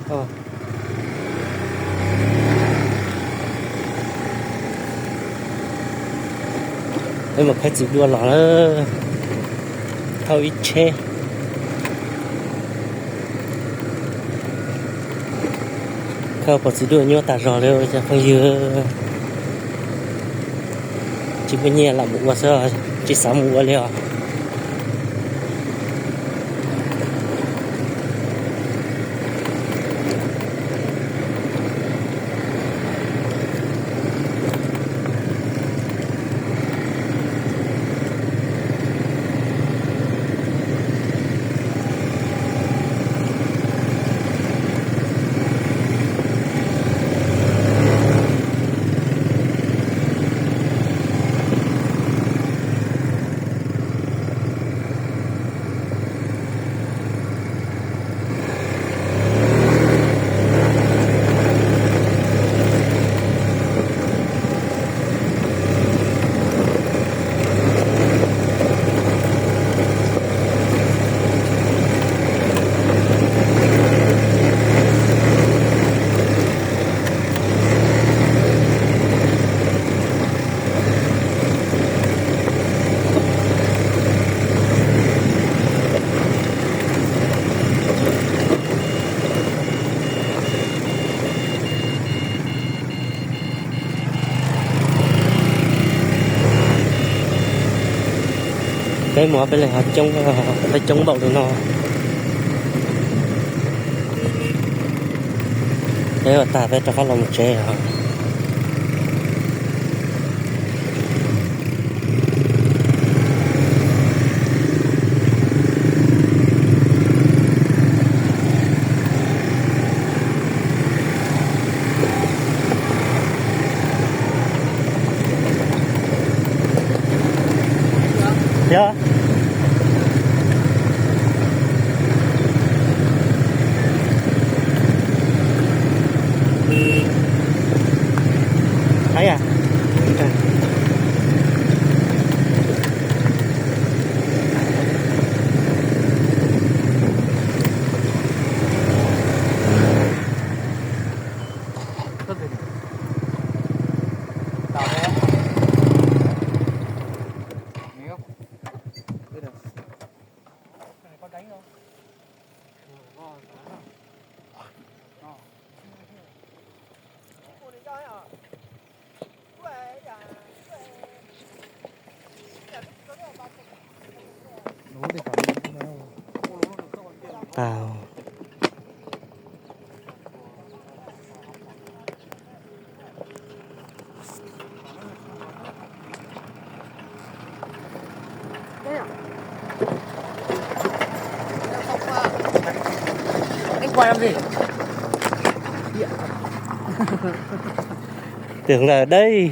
Peb mus khawb txiv duaj los lawm, thauj ib tsheb. Khawb pom txiv duaj nyuaj tas zog li cov phooj ywg. Tsis muaj nyiaj lam mus ua xwb, tsis xav mus ua li os. Peb mus peb li ho coob, peb coob npaum li no. Peb ua tag peb rov qab los mus tsev os. Yog. Ai da. Tau. Tưởng là đây.